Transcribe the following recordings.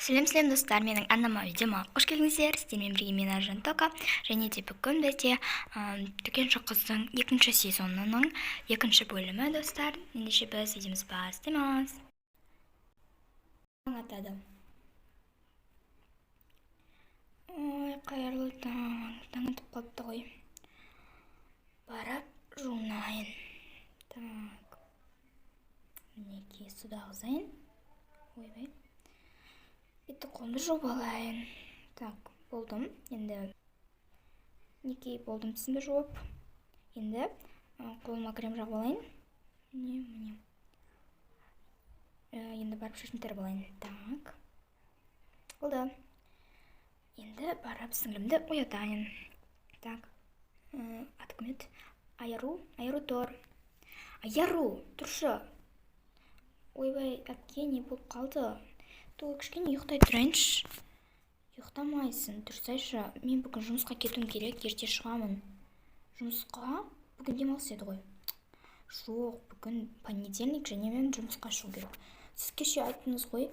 Сәлем, сәлем, достар! Менің арнама, видеома қош келдіңіздер! Сіздермен бірге мен, Аржан Тока. Және де бүгін бізде Дүкенші қыздың екінші сезонының екінші бөлімі, достар. Ендеше біз видеомызды бастаймыз. Таң атады. Ой, қайырлы таң! Таң атып қалыпты ғой. Барып жуынайын. Так, мінекей, суды ағызайын. Ойбай, бетті, қолымды жуып алайын. Так, болдым енді. Мінекей, болдым тісімді жуып. Енді қолыма крем жағып алайын. Міне, міне. Енді барып шашымды тарап алайын. Так, болды. Енді барып сіңлімді оятайын. Так, аты кім еді? Айару. Айару, тұр! Айару, тұршы! Ойбай, әпке, не болып қалды? Той, кішкене ұйықтай тұрайыншы. Ұйықтамайсың, тұрсайшы. Мен бүгін жұмысқа кетуім керек, ерте шығамын. Жұмысқа? Бүгін демалыс еді ғой. Жоқ, бүгін понедельник және мен жұмысқа шығу керек. Сіз кеше айттыңыз ғой,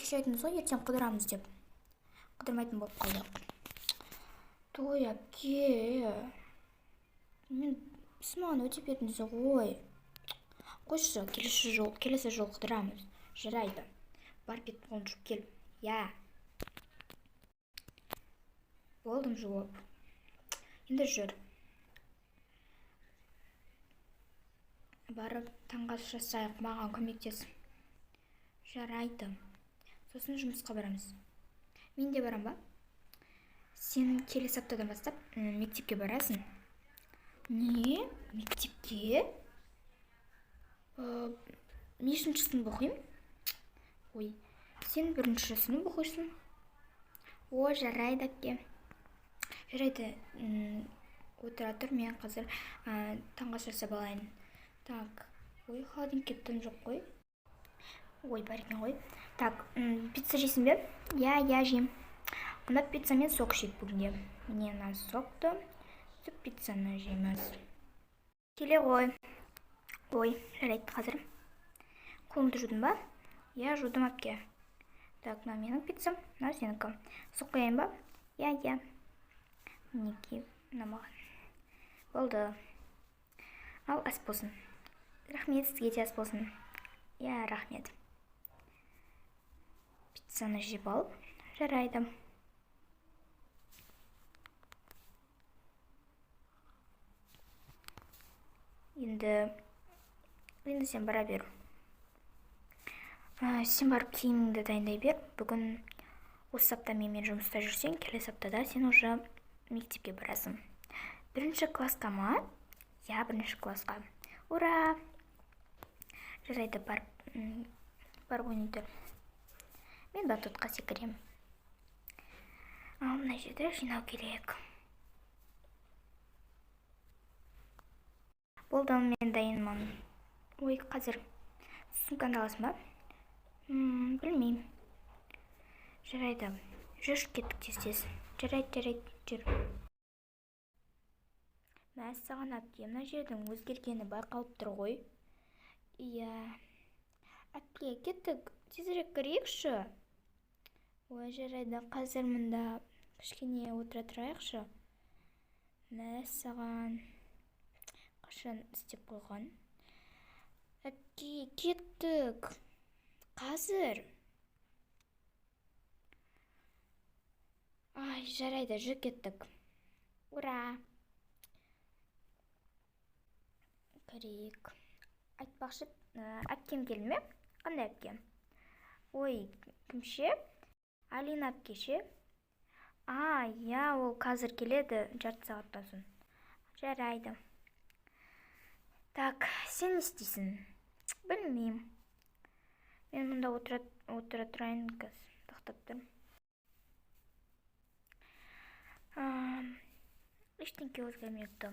кеше айттыңыз ғой, ертең қыдырамыз деп. Қыдырмайтын болып қалдық. Той, әпке, мен, сіз маған уәде бердіңіз ғой. Қойшы, келесі жолы қыдырамыз. Жарайды, барып бет қолыңды жуып кел. Иә, болдым жуып. Енді жүр, барып таңғы ас жасайық, маған көмектес. Жарайды. Сосын жұмысқа барамыз. Мен де барам ба? Сен келесі аптадан бастап мектепке барасың. Не, мектепке? Нешінші сынып оқимын? Ой, сен бірінші сынып оқисың. О, жарайды, әпке, жарайды. Отыра тұр, мен қазір таңғы ас жасап алайын. Так, ой, холодильникке дым жоқ қой. Ой, бар екен ғой. Так, пицца жейсің бе? Иә, жеймін. Онда пицца мен сок ішейік бүгінде. Міне, мына сокты, сөйтіп пиццаны жейміз. Келе ғой. Ой, жарайды, қазір. Қолыңды жудың ба? Иә, жудым, әпке. Так, мынау менің пиццам, мынау сенікі. Сок құяйын ба? Иә. Мінекей, мына маған. Болды. Ал, ас болсын. Рахмет, сізге де ас болсын. Иә, рахмет. Пиццаны жеп ал. Жарайды. Енді сен бара бер. Сен барып киіміңді дайындай бер. Бүгін осы апта менімен жұмыста жүрсең, келесі аптада сен уже мектепке барасың. Бірінші классқа ма? Иә, бірінші классқа. Ура! Жарайды, барып ойнай тұр. Мен батутқа секіремін. Ал мына жерді жинау керек. Болды, мен дайынмын. Ой, қазір. Сумкаңды аласың ба? Білмеймін. Жарайды, жүрші, кеттік тез тез. Жарайды, жүр. Мәссаған, әпке, мына жердің өзгергені байқалып тұр ғой. Иә. Әпке, кеттік, тезірек кірейікші. Ой, жарайды, қазір мұнда кішкене отыра тұрайықшы. Мәссаған, қашан істеп қойған? Әпке, кеттік қазір. Ай, жарайды, жүр, кеттік. Ура! Кірейік. Айтпақшы, әпкем келді ме? Қандай әпке? Ой, кім ше? Алина әпке ше? А, иә, ол қазір келеді, жарты сағаттан соң. Жарайды. Так, сен не істейсің? Білмеймін. Мен мұнда отыра тұрайын қазір, тоқтап тұр. Ештеңке өзгермепті.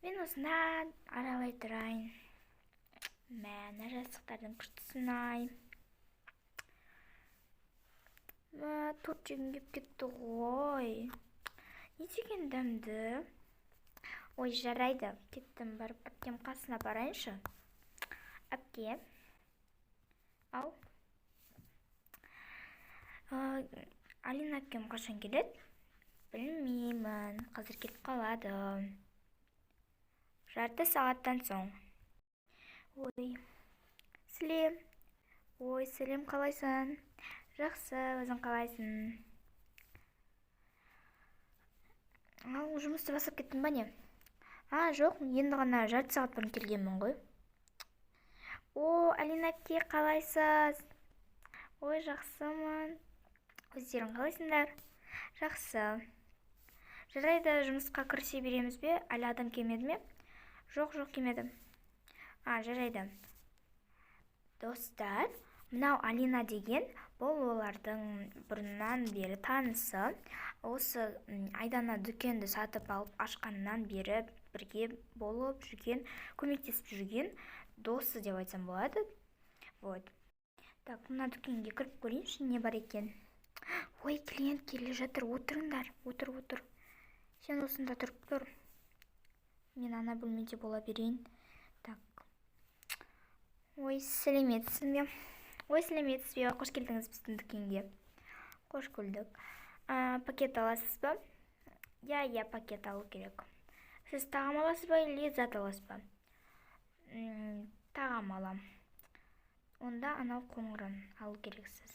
Мен осында аралай тұрайын. Мә, мына жастықтардың күштісін ай. Мә, торт жегім келіп кетті ғой. Не деген дәмді! Ой, жарайды, кеттім, барып әпкем қасына барайыншы. Әпке. Ау, Алина әпкем қашан келеді? Білмеймін, қазір келіп қалады. Жарты сағаттан соң. Ой, сәлем. Ой, сәлем, қалайсың? Жақсы, өзің қалайсың? Ал, жұмысты бастап кеттің ба, не? А, жоқ, енді ғана жарты сағат бұрын келгенмін ғой. О, Алина әпке, қалайсыз? Ой, жақсымын. Өздерің қалайсыңдар? Жақсы. Жарайды, жұмысқа кірісе береміз бе? Әлі адам келмеді ме? Жоқ, жоқ, келмеді. А, жарайды. Достар, мынау Алина деген, бұл олардың бұрыннан бері танысы. Осы Айдана дүкенді сатып алып ашқаннан бері бірге болып жүрген, көмектесіп жүрген досы деп айтсам болады. Вот. Так, мына дүкенге кіріп көрейінші, не бар екен. Ой, клиент келе жатыр, отырыңдар, отыр, отыр. Сен осында тұрып тұр. Мен ана бөлмеде бола берейін. Так. Ой, сәлеметсің бе? Ой, сәлеметсіз бе? Қош келдіңіз біздің дүкенге. Қош көрдік. Пакет аласыз ба? Иә, иә, пакет алу керек. Сіз тағам аласыз ба или зат аласыз ба? Тағам алам. Онда анау қоңырын алу керексіз.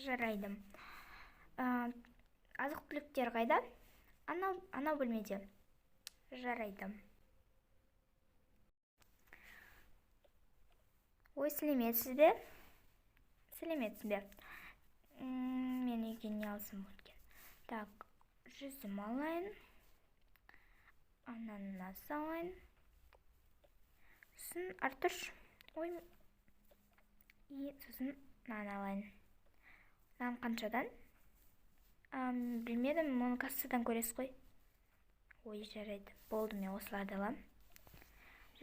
Жарайды. Азық-түліктер қайда? Анау бөлмеде. Жарайды. Ой, сәлеметсіз бе? Сәлеметсіз бе? Мен үйге не алсам болады екен? Так, жүзім алайын. Ананас алайын. Сосын артыш. Ой, и сосын нан алайын. Нан қаншадан? Білмедім, оны кассадан көресіз ғой. Ой, жарайды. Болды, мен осыларды аламын.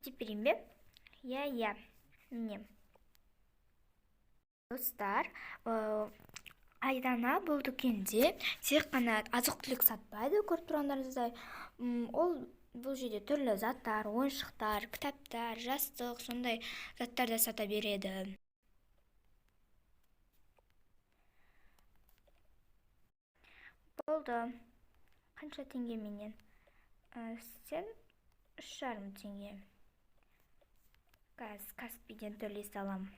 Деп берейін бе? Иә, иә. Міне. Достар, Айдана бұл дүкенде тек қана азық-түлік сатпайды, көріп тұрғандарыңыздай. Ол бұл жерде түрлі заттар, ойыншықтар, кітаптар, жастық, сондай заттар да сата береді. Болды. Қанша теңге менен? Сен 3,5 теңге. Қазір Каспийден төлей салам.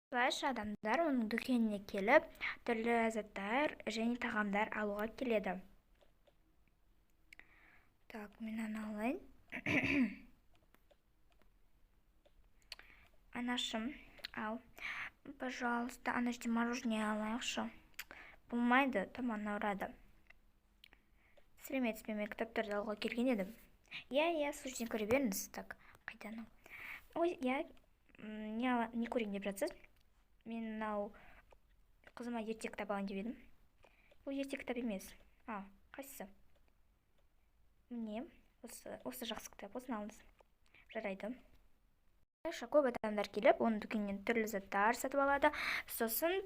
Осылайша адамдар оның дүкеніне келіп, түрлі заттар және тағамдар алуға келеді. Так, мен аны алайын. Анашым, ал. Пожалуйста, ана жерде мороженое алайықшы. Болмайды, тамағын ауырады. Сәлеметсіз бе, мен кітаптарды алуға келген едім. Иә, иә, сол жерден көре беріңіз. Так, қайда анау? Ой, иә, не көрейін деп жатсыз? Мен мынау қызыма ертегі кітап алайын деп едім. Бұл ертегі кітап емес. А, қайсысы? Міне, осы жақсы кітап, осыны алыңыз. Жарайды. Осылайша көп адамдар келіп, оның дүкенінен түрлі заттар сатып алады. Сосын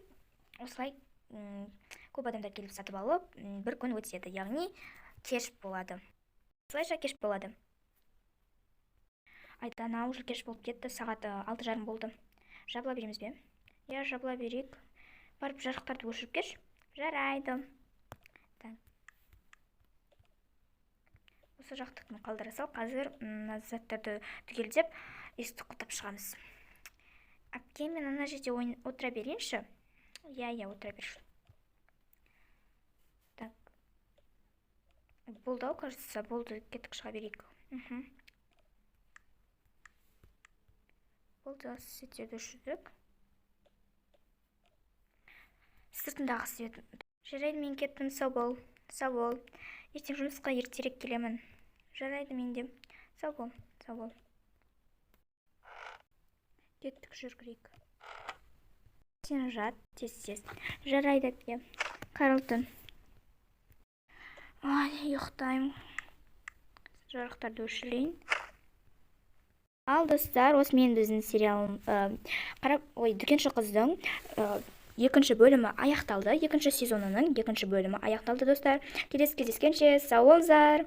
осылай көп адамдар келіп сатып алып, бір күн өтеді, яғни кеш болады. Осылайша кеш болады. Айдана, уже кеш болып кетті, сағат 6:30 болды. Жабыла береміз бе? Иә, жабыла берейік. Барып жарықтарды өшіріп келші. Жарайды. Так. Осы жақтықын қалдыра сал. Қазір мына заттарды түгелдеп, есікті құлыптап шығамыз. Әпке, мен ана жерде отыра берейінші. Иә, иә, отыра берші. Так. Болды ау, кажется, болды. Кеттік, шыға берейік. Болды, светтерді өшірдік. Сыртындағы свет. Жарайды, мен кеттім, сау бол. Сау бол. Ертең жұмысқа ертерек келемін. Жарайды, мен де. Сау бол, сау бол. Кеттік, жүгірейік. Сен жат, тез-тез. Жарайды, әпке. Қайырлы түн. Ай, ұйықтаймын. Жарықтарды өшірейін. Ал, достар, осымен біздің сериал, қарап, ой, дүкенші қыздың екінші бөлімі аяқталды. Екінші сезонының екінші бөлімі аяқталды, достар. Келесі кездескенше, сау болыңыздар.